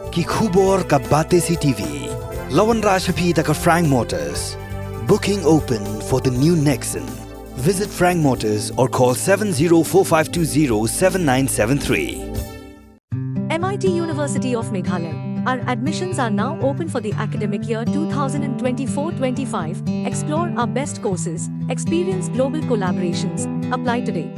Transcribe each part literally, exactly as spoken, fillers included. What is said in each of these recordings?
Ki khubor ka Batesi T V. La wanrah sha phi da ka Frank Motors. Booking open for the new Nexon. Visit Frank Motors or call seven zero four five two zero seven nine seven three. M I T University of Meghalaya. Our admissions are now open for the academic year twenty twenty-four twenty-five. Explore our best courses, experience global collaborations. Apply today.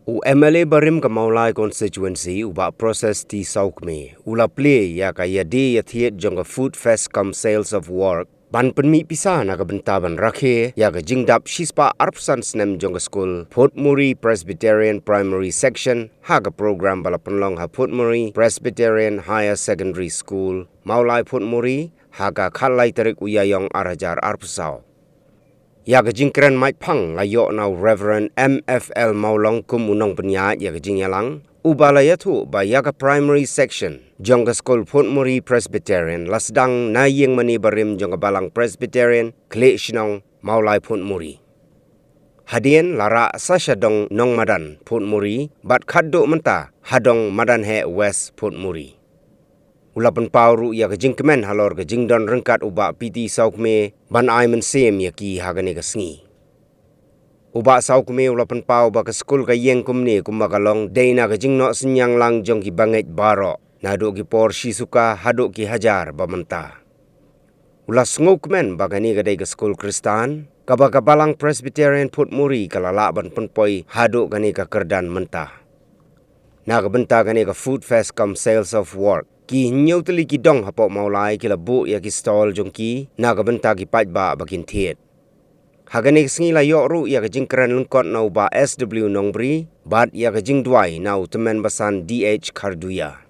U M L A barim ka Mawlai constituency, u Bah Process T Sawkmie, u la plie ïa ka ïadie ïathied jong ka Food Fest cum Sales of Work, ban pynmih pisa na ka bynta ban rakhe ïa ka jingdap shispah arphew san snem jong ka skul Phutmuri Presbyterian Primary Section ha ka program ba la pynlong ha Phutmuri Presbyterian Higher Secondary School, Mawlai Phutmuri, ha ka khatlai tarik u Ïaïong arhajar arphew saw. Ïa ka jingkren maitphang la ïoh na u Reverend M F L Mawlong kum u nongpynïaid ïa ka jingïalang, uba la ïathuh ba ïa ka primary section jong ka skul Phutmuri Presbyterian la sdang na ïingmane barim jong ka Balang Presbyterian Khlieh Shnong, Mawlai Phutmuri. Hadien la rah sa sha dong Nongmadan Phutmuri bad khatduh mynta ha dong Madanheh West Phutmuri. U la pynpaw ruh ïa ka jingkmen halor ka jingdon ryngkat u Bah P T Sawkmie ban ai mynsiem ïa ki ha kane ka sngi. U Bah Sawkmie u la pynpaw ba ka skul ka ïeng kumne kumba ka long dei na ka jingnoh synñiang lang jong ki bangeit baroh, naduh ki por shi suka haduh ki hajar ba mynta. U la sngewkmen ba kane ka dei ka skul Khristan kaba ka Balang Presbyterian Phutmuri ka la lah ban pynpoi haduh kane ka kyrdan mynta. Na ka bynta kane ka Food Fest cum Sales of Work, ki hynñiew tylli ki dong hapoh Mawlai ki la buh ïa ki stall jong ki na ka bynta ki paidbah ba kin thied. Ha kane ka sngi la ïoh ruh ïa ka jingkren lyngkot na u Bah S W Nongbri bad ïa ka jingduwai na u tymmen basan D H Kharduya.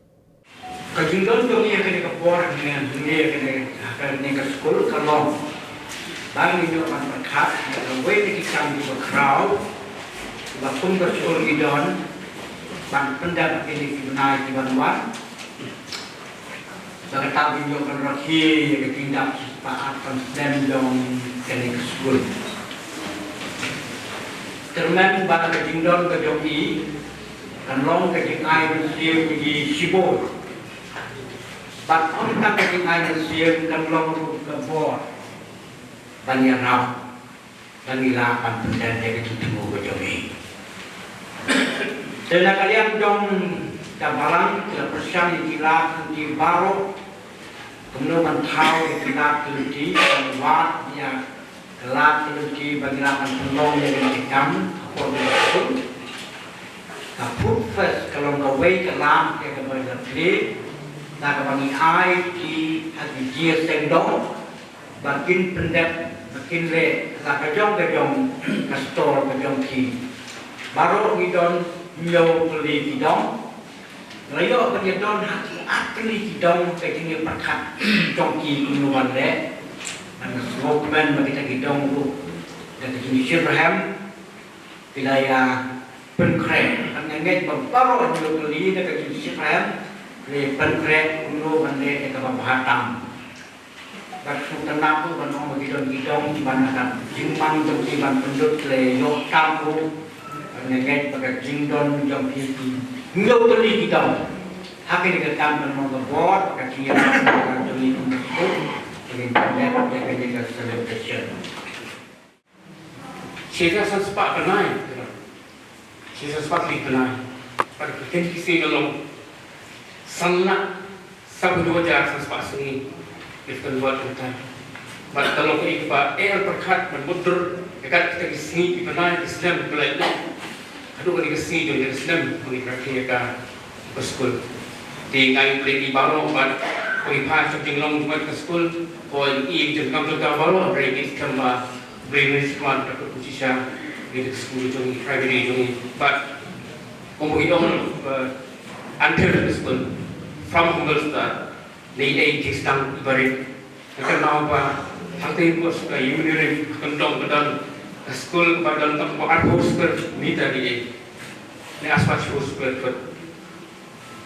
Ka jingdon jong ngi ha kane ka por, ha kane, ha kane, ha kane ka skul ka long ba ngin ïoh ban pyrkhat ïa kawei na ki kam kiba khraw ba kum ka skul ngi don ban pyndep ha kine ki bnai ki ban wan. Ba kata ngin ïoh ban rakhe ïa ka jingdap shispah arphew san snem jong kane ka skul. Tymmen ba ka jingdon ka jong i kan long ka jingai mynsiem ïa ki shibun. Bad ym tang ka jingai mynsiem, kan long ruh ka bor ban ïarap, ban ïaleh ban pyndep ïa ka jingthmu ka jong i. Te na ka liang jong ka balang ki la pyrshang ïa ki lad ki lynti baroh kumno ban thaw ïa ki lad ki lynti, ban wad ïa ka lad ka lynti ba ngi lah ban pynlong ïa kane ka kam hapoh jong ka skul. Ka Food Fest ka long kawei ka lad ïa kaba la plie da kaba ngi ai ki ha ki jingïaseng dong ba kin pyndep, ba kin leh la ka jong ka jong ka stall ka jong ki. Baroh ngi don hynñiew tylli ki dong. La ïoh ban ïadon ha ki ar tylli ki dong ka jingïapyrkhat jong ki kumno ban leh. Ngan sngewkmen ba kita ki dong ruh da ka jingshitrhem ki la ïa pynkhreh. Ngan ngeit ba baroh hynñiew tylli da ka jingshitrhem ki la ïa pynkhreh kumno ban leh ïa kaba bha tam. Bad shu tang naduh ban ong ba ki don ki dong kiba na ka jingmang jong ki ban pynlut, ki la ïoh tam ruh. Bad nga ngeit ba ka jingdon jong ki, ki hynñiew tylli ki dong ha kane ka kam ban long ka bor, ka jingïarap ka jong ki kumba shu, ka jingdon ïa kane ka celebration. Shi hajar san spah bnai, shi hajar san spah tylli bnai. Bad ka kynti ki sngi ka long san lak saphew hajar san spah sngi. Ïa ka convert kumta. Bad ka long kaei kaba eh pyrkhat ban mutdur ïa kat kita ki sngi ki bnai ki snem ki la ïoh. Haduh kane ka sngi jong ka snem ba ngi rakhe ïa ka ka skul. Te nga ai khublei ïa baroh bad phi pha sha jinglong jong ka skul, ko i jingkam jong ka baroh, hynrei ngi skhem ba Blei un sumar da ka khublei shisha ïa ka skul jong ngi, primary jong ngi. Bad kumba ngi ong, uh, until the school, from humble start, ngi ai jingsdang iba rit. Nga kynmaw ba hangtei hapoh ka Ïew Mawlai, ka dong ka don ka skul kaba don tang ba arphew square meter, ngi ai ne arspah square foot.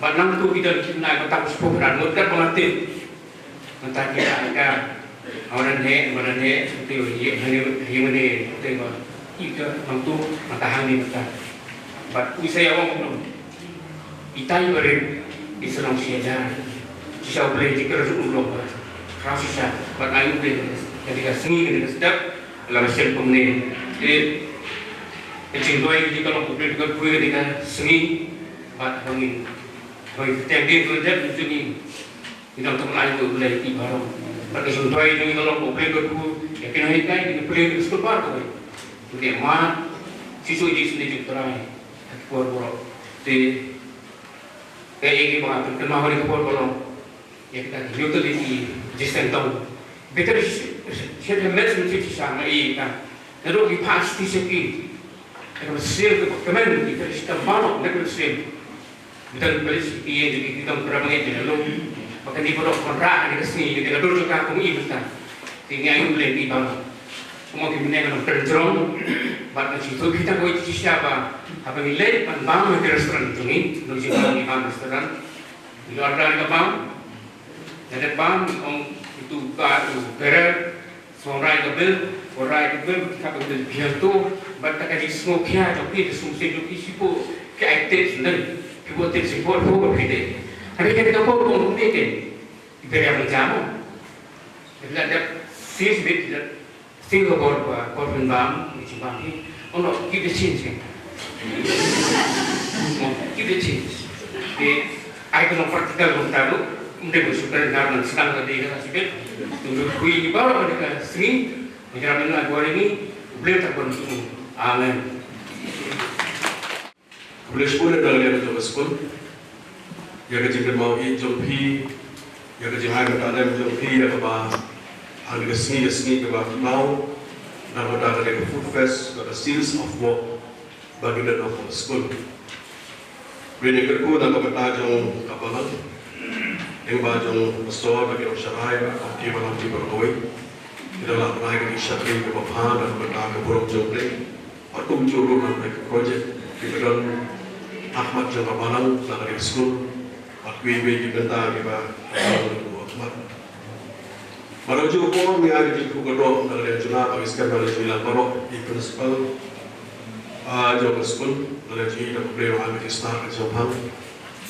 Ba nangtu ki don ki bnai ba tang shiphew khyndai ngut kat ba nga tip. Mynta ki la ka, ha Madanheh, Madanheh, te ïa, ïa, ïa, ïa, te ba ïa ka nangtu mynta hangne mynta. Bad u Isaiah u ong kumno? Itai barit i sa long shi hajar. Shisha U Blei jingkyrkhu jong u long ba khraw shisha, bad ai U Blei ïa kane ka sngi, ïa kane ka step la ba shem kumne. Te ka jingduwai ka jong ngi ka long, U Blei kyrkhu ïa kane ka sngi, bad ba ngin, ba ngin kyrteng dei ka dep jong ngi. Ngi dang tang ai U Blei ïa ki baroh. Bad ka jingduwai jong ngi ka long, U Blei kyrkhu ïa ki nonghikai, ïa ki nonghikai skul baroh kawei. Ngi ïa mad shisha ïa ka jingsngewbha jong U Trai ha ki por baroh. Te kaei kaei ba nga pynkynmaw ha kane ka por ka long ïa kita ki hynñiew tylli ki jingsyntong. Better should have met some teacher sa ma i ta. Naduh ki past teacher ki. Ka mynsiem ka kmen ki ka rishta baroh na ka mynsiem. Better police ki ïeng ki ki tong pra bangeit jong lum. Ba kane baroh ban rah kane ka sngi kane ka dur jong ka kum i bynta. Te ngi ai U Blei ïa ki baroh. Kumno ki mynne ka nongtrei jrong. Bad ka jingthoh kita kawei ki shisha ba haba ngi leit ban bam ha ki restaurant jong ngi. Ngi jingthoh ngi bam restaurant. Ngi order ka bam, nga dep bam, ong itu ka u berer, sngewrai ka bil, sngewrai ka bil, ki khap ka bil biang to, bad ta ka jingsngewkhia jong phi, ta sngewsih jong phi, shipor, ki ai tips, phi buh tips, shipor, phi buh phi dei. Hynrei kane ka por ong kumne te, i berer mynjur mo. Ki la dep sis bit, ki la Sing ka bor ba, bor pynbam, ngi jingbam hi. Oh no, keep the change, kan? Oh, keep the change. Te ai ka long practical kumta ruh, ym dei ba shu kren, ngan sdang ka dei ka shibit. Te ngi kyrkhu ïa ngi baroh ha kane ka sngi, ngi ïarap ïa ngi, ngi ïarap ïa ngi, U Blei un kyrkhu ïa ngi. Amen. Khublei shibun na ka liang jong ka skul ïa ka jingkynmaw ïeit jong phi, ïa ka jingai bynta lem jong phi ïa kaba ha kane ka sngi, ka sngi kaba kynmaw na ka bynta kane ka Food Fest, na ka Seals of Hope ba ngi don ha ka skul. Khublei kyrkhu na ka bynta jong ka balang, lyngba jong u pastor, bad ki nongshakri, bad ki balang, ki balang kawei. Ki dang lah ban ai ka jingshakri kaba bha na ka bynta ka burom jong U Blei. Bad kumjuh ruh na ka project kiba don ha khmat jong ka balang, na ka skul, bad kiwei kiwei ki bynta kiba don ha khmat. Bad ha kajuh ka por ngi ai ka jingkyrkhu kyrdoh na ka liang jong nga, bad ngi skhem na ka liang jong ngi lang baroh, i principal, ah, jong ka skul, na ka liang jong ngi, da U Blei un ai ka jingstad ka jingpang.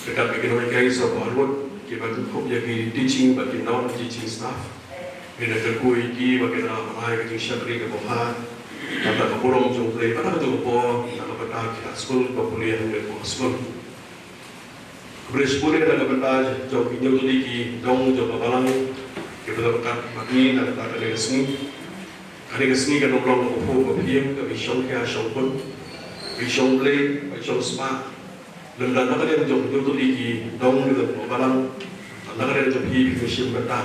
Ryngkat bad ki nonghikai, sa ba arngut kiba kynthup ïa ki teaching bad ki non teaching staff. Ngi da kyrkhu ïa ki ba kin nang ai ka jingshakri kaba bha, na ka bynta ka burom jong U Blei, bad ha kajuh ka por na ka bynta ki khynnah skul ba pule hangne ha ka skul. Khublei shibun na ka bynta jong ki hynñiew tylli ki dong jong ka balang kiba la ryngkat bad ngi na ka bynta kane ka sngi. Kane ka sngi kan ym long kaba phuh kaba phieng, kaba shongkhia shongkun, kaba shong Blei, kaba shong spah. Lymda na ka liang jong ki hynñiew tylli ki dong jong ka balang, na ka liang jong phi, phi shim bynta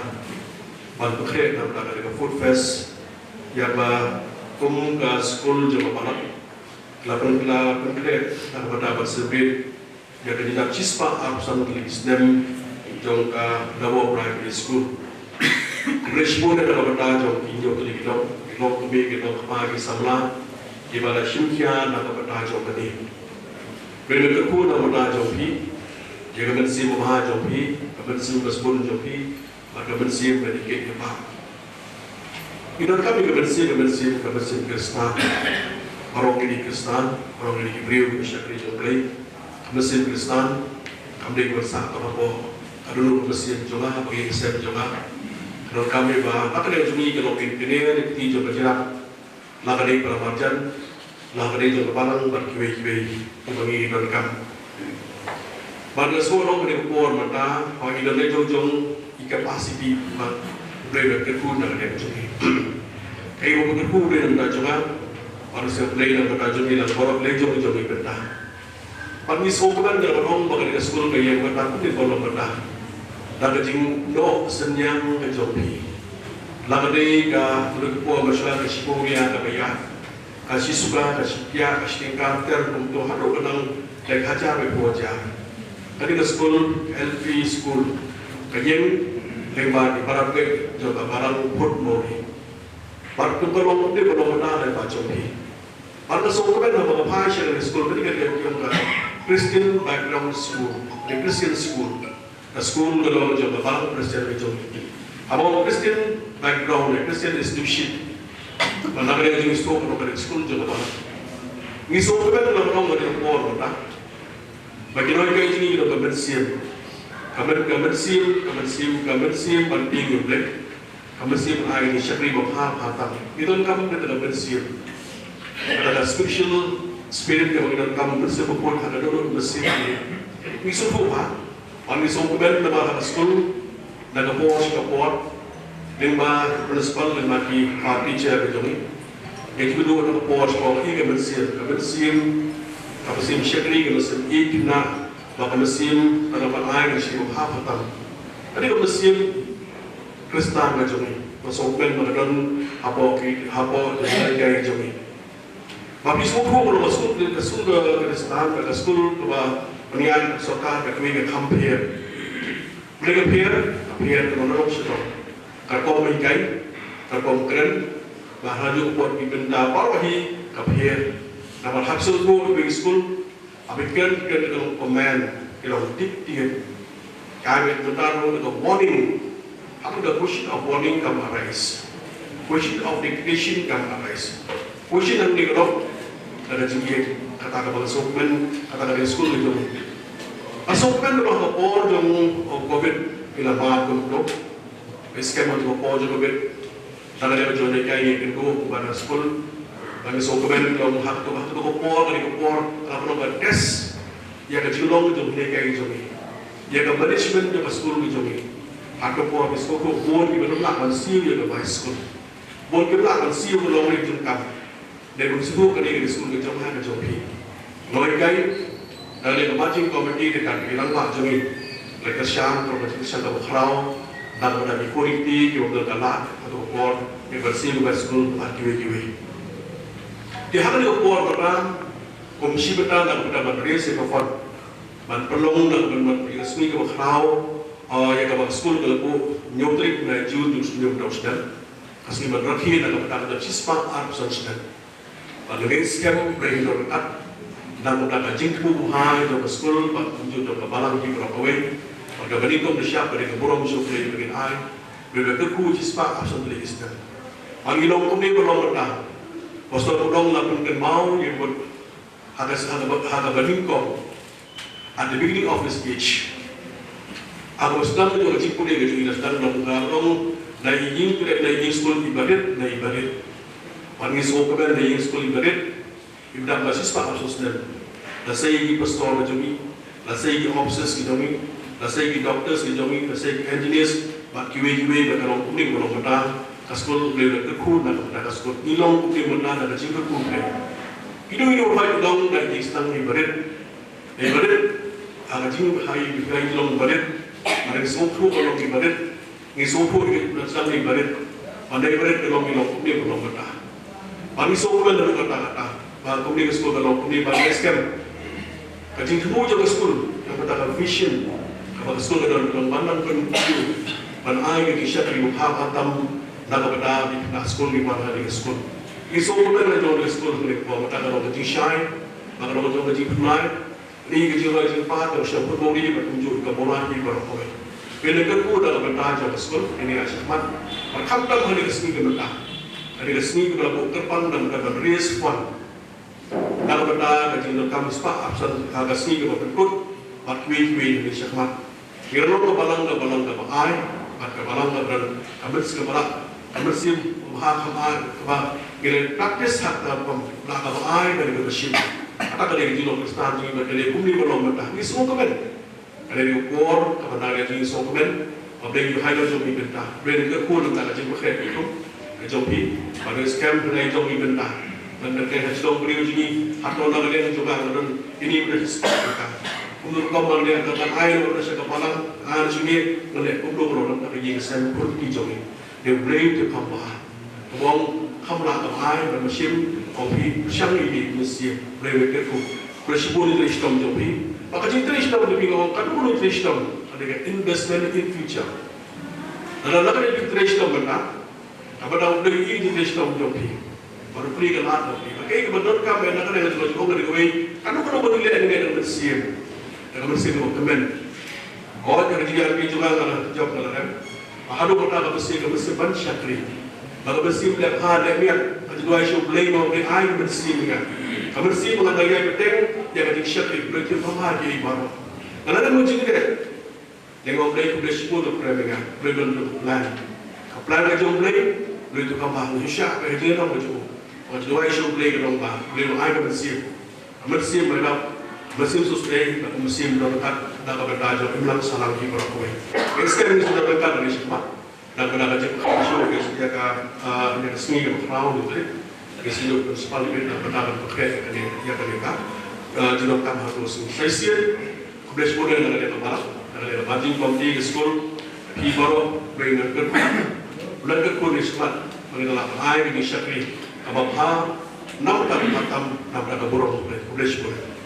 ban pynkhreh na ka bynta kane ka Food Fest, ïa ba kum ka skul jong ka balang la pyn, la pynkhreh na ka bynta ban celebrate ïa ka jingjia shispah arphew san tylli ki snem jong ka Nabo Primary School. Khublei shibun na ka bynta jong ki hynñiew tylli ki dong, ki long kmie, ki long kpa, ki samla, kiba la shim khia na ka bynta jong kane. Khublei kyrkhu na ka bynta jong phi, ïa ka mynsiem babha jong phi, ka mynsiem ba sbun jong phi, bad ka mynsiem ba ïeit ïa phi. Ngi donkam ïa ka mynsiem, ka mynsiem, ka mynsiem Khristan. Baroh ngi dei Khristan, baroh ngi dei ki briew kiba shakri jong U Blei. Ka mynsiem Khristan kam dei kaba sah kaba poh. Ka don ruh ka mynsiem jong nga, ba ngi, ka mynsiem jong nga. Ka donkam ïa ba, ba ka dei jong ngi ka long ka kti, ka kti jong ka jingïarap. La ka dei para marjan, la ka dei jong ka balang bad kiwei kiwei kiba ngi donkam. Bad nga sngew long ka dei ka por mynta ba ngi don la jong jong i capacity ba U Blei u kyrkhu na ka liang jong ngi. Kaei ba u kyrkhu U Blei na ka bynta jong nga, bad u sngew U Blei na ka bynta jong ngi, la ka baroh la jong jong ngi bynta. Bad ngi sngewkmen ïa ka long ba kane ka skul ka ïeng mynta kumne ka long mynta. Da ka jingnoh synñiang ka jong phi. La ka dei ka, ka por ba shu, ka shiphew ngut kaba ïaid, ka shisuka, ka shipia, ka shiteng ka ter kumto haduh ka dang dei hajar bad phew hajar. Kane ka skul, L P school, ka ïeng lyngba ki para bangeit jong ka balang Phutmawri. Bad kumta ka long kumne ka long mynta lyngba jong phi. Bad nga sngewkmen haba nga phai sha kane ka skul, kane ka dei ka Christian background school, the Christian school. Ka skul ka long jong ka balang Khristan ka jong ngi. Haba ong Christian background, eh, Christian institution, ba na ka liang jong ngi sngewbha ka long ka skul jong ka balang. Ngi sngewbha ka long ka por mynta. Ba ki nonghikai jong ngi ki don ka mynsiem Ka myn, ka mynsiem, ka mynsiem, ka mynsiem ban tieng ïa U Blei. Ka mynsiem ai ïa ka shakri ba bha bha tam. Ngi donkam kata ka mynsiem. Kata ka spiritual spirit kaba ngi donkam, mynsiem bakhuid ha ka dohnud mynsiem. Ngi sngewthuh ba, wan ngi sngewkmen namar ha ka skul, na ka por sha ka por, lyngba principal, lyngba ki, ah, teacher ka jong ngi, ngi ju duh na ka por sha ka por, ïa ka mynsiem, ka mynsiem, ka mynsiem shakri, ka mynsiem ïeit na, bad ka mynsiem, ka mynsiem ai ka shakri ba bha bha tam. Kane ka mynsiem Khristan ka jong ngi, ka sngewkmen ba ka don hapoh ki, hapoh ki jingïalehkai ka jong ngi. Ba phi sngewthuh ba ka skul, ka skul ka Khristan, ka skul kaba pynïaid sorkar, ka kmie ka kham pher. Balei ka pher? Ka pher ka long, long sha ka rukom hikai, ka rukom kren, ba ha ka juh ka por, ki bynta baroh hi ka pher. Namar ha ka skul, ka skul, ha phi kren, kren ka long comment, ka long dictate. Ka ai bynta ruh ka warning. Haduh ka question of warning kam arise. Question of dictation kam arise. Question hangne ka long, ka jingïeit, kata kaba nga sngewkmen, kata ka dei skul ka jong. Nga sngewkmen ba ha ka por jong, oh, covid, ki la mad kumto. Ka scam ha ka por jong covid. Tang ka dei ka jong ka ïeit kynduh kumba na skul. Ba ngi sngewkmen long ha kato, ha kato ka por, ka dei ka por kaba long ka test ïa ka jinglong jong ka ïeit ka jong ngi, ïa ka management jong ka skul ka jong ngi. Ha kato ka por ngi sngewthuh bun kiba ym lah ban siew ïa ka bai skul. Bun kiba lah ban siew ka long ïa ka jingkam. Dei ban sngewthuh kane ka dei skul ka jong nga, ka jong phi. Ngi ïa ka, da lei ka managing committee, da ka, ki rangbah jong ngi, la kyrshan, ka kyrshan kaba khraw, da ka, da ki quality kiba la ka lad ha kato ka por, ïa ka ban siew ka bai skul bad kiwei kiwei. Te ha kane ka por ba ram, kum shi bynta, da ka bynta ban raise ïa ka fund, ban pynlong, da ka ban, ban ïa ka sngi kaba khraw, ah, ïa kaba skul ka la buh hynñiew tarik u bnai June, jong u snem, da u snem. Ka sngi ban rakhe na ka bynta ka jingïaseng shispah arphew san student. Bad ngi skhem ba ngin ïoh ryngkat na ka bynta ka jingthmu bha jong ka skul bad kumjuh jong ka balang ki baroh kawei. Bad kaba nyngkong nyngshap ka dei ka burom sha U Blei ba ngin ai, ba ngin kyrkhu shispah arphew san tylli ki student. Bad ngi long kumne ba long mynta. Pastor Pudong la pynkynmaw ïa ka bynta ha ka, ha ka, ha kaba nyngkong. At the beginning of his age, ha kaba sdang jong ka jingpule ka jong ngi, la sdang da u, nga long, na i ïing, na i ïing skul i barit, na i barit. Wan ngi sngewkmen na i ïing skul i barit, i dang ba shispah arphew snem. Lashai ki pastor ka jong ngi, lashai ki officers ki jong ngi, lashai ki doctors ki jong ngi, lashai ki engineers, bad kiwei kiwei, ba ka long kumne ba long mynta ka skul, U Blei u la kyrkhu na ka bynta ka skul. Ngi long kumne mynta na ka jingkyrkhu U Blei. Kino kino ba i long na i jingsdang i barit. Ngi barit, ha ka jing, ha i, ha i long barit, ba ngi sngewthuh ka long ngi barit, ngi sngewthuh ka long ngi barit, ba ngi barit ka long ngi long kumne ka long kata. Ba ngi sngewthuh ka long kata kata, ba kumne ka skul ka long kumne ba ngi skhem. Ka jingthmu jong ka skul, ka bynta ka vision, kaba ka skul ka don, ka don ban nang pynthut, ban ai ka jingshakri bha bha tam, na ka bynta ka skul, ngi wan ha ka skul. Ngi sngewthuh ka long ka skul, ka long ka jingshai, ba ka long ka jingpynlait, Kane ka jingrwai jingpyrkhat ka shong pynbor ïa ka kumjuh ka bora ki baroh kawei. Kane ka kyrkhu da ka bynta jong ka skul, kane ka shakhmat. Bad khamtam ha kane ka sngi ka bynta. Kane ka sngi ka la buh kyrpang da ka bynta ban raise fund. Da ka bynta ka jingdonkam spah arphew san ha ka sngi kaba pynkut. Bad kiwei kiwei ha kane ka shakhmat. Ngi la long ka balang, ka balang kaba ai, bad ka balang kaba don, ka myns-, ka balang, ka mynsiem, ka bha, ka ai, kaba, ngi la practice ha ka bam, la kaba ai, ka dei kaba shim. Kata ka dei ka jinglong Khristan jong ngi, bad ka dei kumne ba long mynta. Ngi sngewkmen. Ka dei ka por, kaba na ka jingim sngewkmen, ba Blei u hai long jong ngi bynta. Blei u kyrkhu na ka jingpyrkhat ka jong phi, ba ngi skhem na ka jong ngi bynta. Ngan kyrkhu ha shnong briew jong ngi, hato na ka liang jong nga ka don, kine bynta. Kumno rukom ban leh, ka kan ai ruh na sha ka balang, ai sha ngi, ngan leh kumno ruh na ka ïing sem pyrthei jong ngi. Dei U Blei te kham bha. Ka bong kham lah ka ai, ban mynsiem, ong phi, pyrshang ïa ki mynsiem, Blei u kyrkhu. Blei shibun ïa ki shitom jong phi. Ba ka jingtrei shitom jong phi ka ong, ka dei ka trei shitom, ka dei ka investment in future. Lada la ka dei ka trei shitom bynta, Kaba dei U Blei u ïohi ïa ka shitom jong phi. Bad U Blei u lad ïa phi. Ba kaei kaba donkam ïa kane ka jingong jong kawei. Kano kano ba ngi leh ngi leh da ka mynsiem. Da ka mynsiem kaba kmen. Hooid, ka jingïarap jong nga nga la jop nga la rem. Ba haduh katta ka mynsiem, ka mynsiem ban shakri. Ba ka mynsiem leh bha leh miat. Ka jingduwai sha U Blei ba U Blei ai ka mynsiem ïa nga. Ka mynsiem ba ngan da ïai bteng ïa ka jingshakri. Blei u pynbha ïa i baroh. Nga la rem ka jingïarap. Nga ong Blei, khublei shibun na pdeng nga, Blei don ka plan. Ka plan ka jong Blei, Blei to kam ba ngi sha ka jingdon ka jong. Nga duwai sha Blei ka long ba Blei long ai ka mynsiem. Ka mynsiem ba dap, mynsiem sosdei, ka mynsiem don kat da ka bynta jong imlang sahlang hi baroh kawei. Ka skem ngi sdang kat da ka jingkhublei. Da ka, da ka jingkhublei ïa ka, ah, ïa ka sngi kaba khraw ni. Ka sdang principal ni da ka, da ka, ïa kane ka, ah, jingdonkam ha ka sngi. Sa shisien, khublei shibun na ka liang ka balang, na ka liang ka managing committee ka skul, phi baroh, Blei un kyrkhu, un kyrkhu ïa ka jingmut ba ngin lah ban ai ïa ka jingshakri kaba bha, namar ka tam, namar ka burom. Khublei shibun.